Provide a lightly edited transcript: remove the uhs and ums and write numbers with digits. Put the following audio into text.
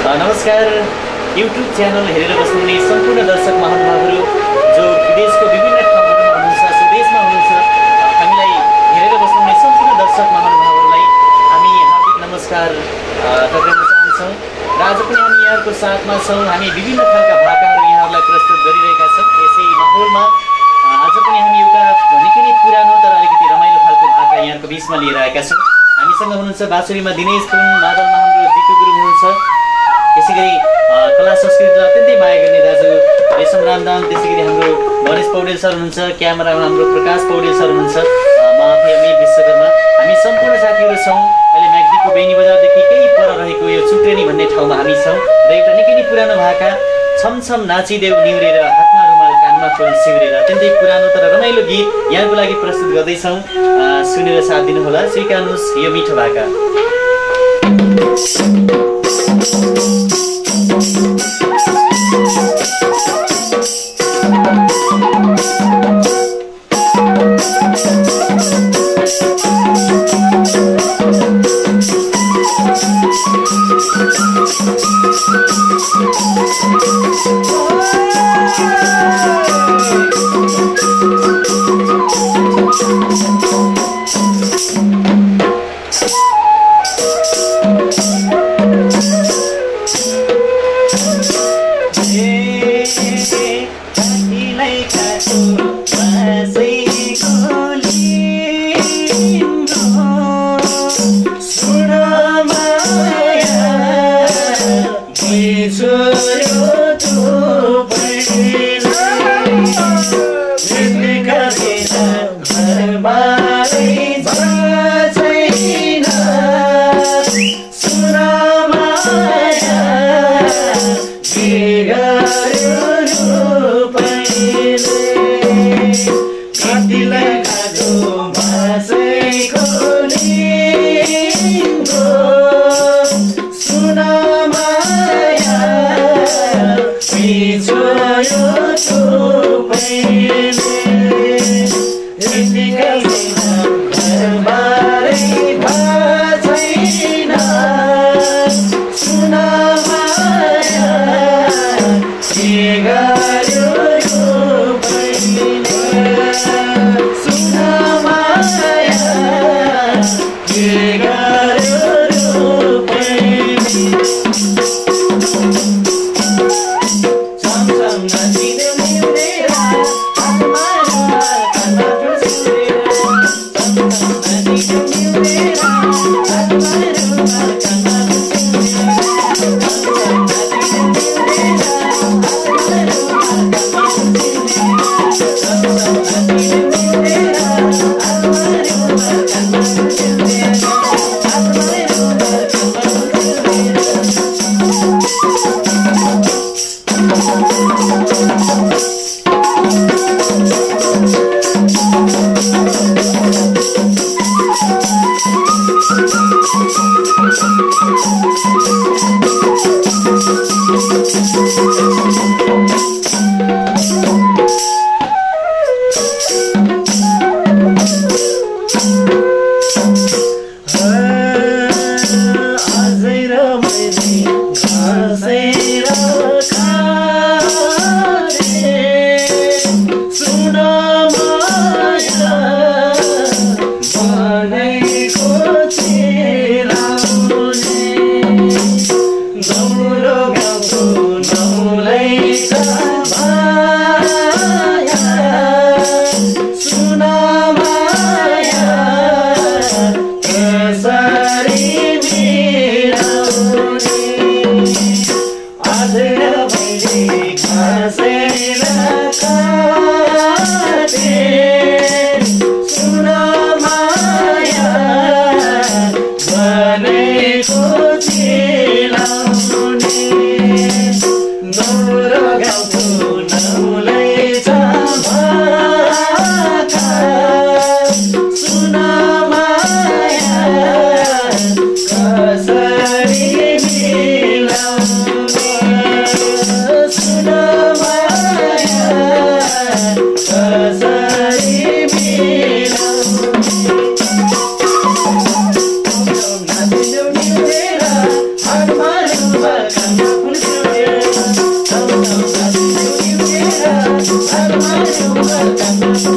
नमस्कार YouTube channel हेरेर बस्नुहुने सम्पूर्ण दर्शक महानुभावहरू जो विदेशको विभिन्न ठाउँहरूमा हुनुहुन्छ, स्वदेशमा हुनुहुन्छ, हामीलाई हेरेर बस्नुहुने सम्पूर्ण दर्शक महानुभावहरूलाई हामी हार्दिक नमस्कार गर्न चाहन्छौँ र आज पनि हामी यहाँहरूको साथमा छौँ। हामी विभिन्न खालका भाकाहरू यहाँहरूलाई प्रस्तुत गरिरहेका छौँ। यसै माहौलमा आज पनि हामी एउटा निकै नै पुरानो तर अलिकति रमाइलो खालको भाका यहाँको बिचमा लिएर आएका छौँ। हामीसँग हुनुहुन्छ बाँसुरीमा दिनेश पुन, मादलमा हाम्रो जितु गुरुङ हुनुहुन्छ, त्यसैगरी कला संस्कृतिलाई अत्यन्तै माया गर्ने दाजु रेशम रामदाम, त्यसैगरी हाम्रो गणेश पौडेल सर हुनुहुन्छ, क्यामेरामा हाम्रो प्रकाश पौडेल सर हुनुहुन्छ, म आफै अमिर विश्वकर्मा। हामी सम्पूर्ण साथीहरू छौँ। अहिले म्याग्दीको बेनी बजारदेखि केही पर रहेको यो चुट्रेनी भन्ने ठाउँमा हामी छौँ र एउटा निकै नै पुरानो भाका छमछम नाचिदेऊ निहुरेर हातमा रुमाल कानमा फुल सिउरेर, अत्यन्तै पुरानो तर रमाइलो गीत यहाँको लागि प्रस्तुत गर्दैछौँ। सुनेर साथ दिनुहोला, स्वीकार्नुहोस् यो मिठो भाका। को चिलाउने Thank you.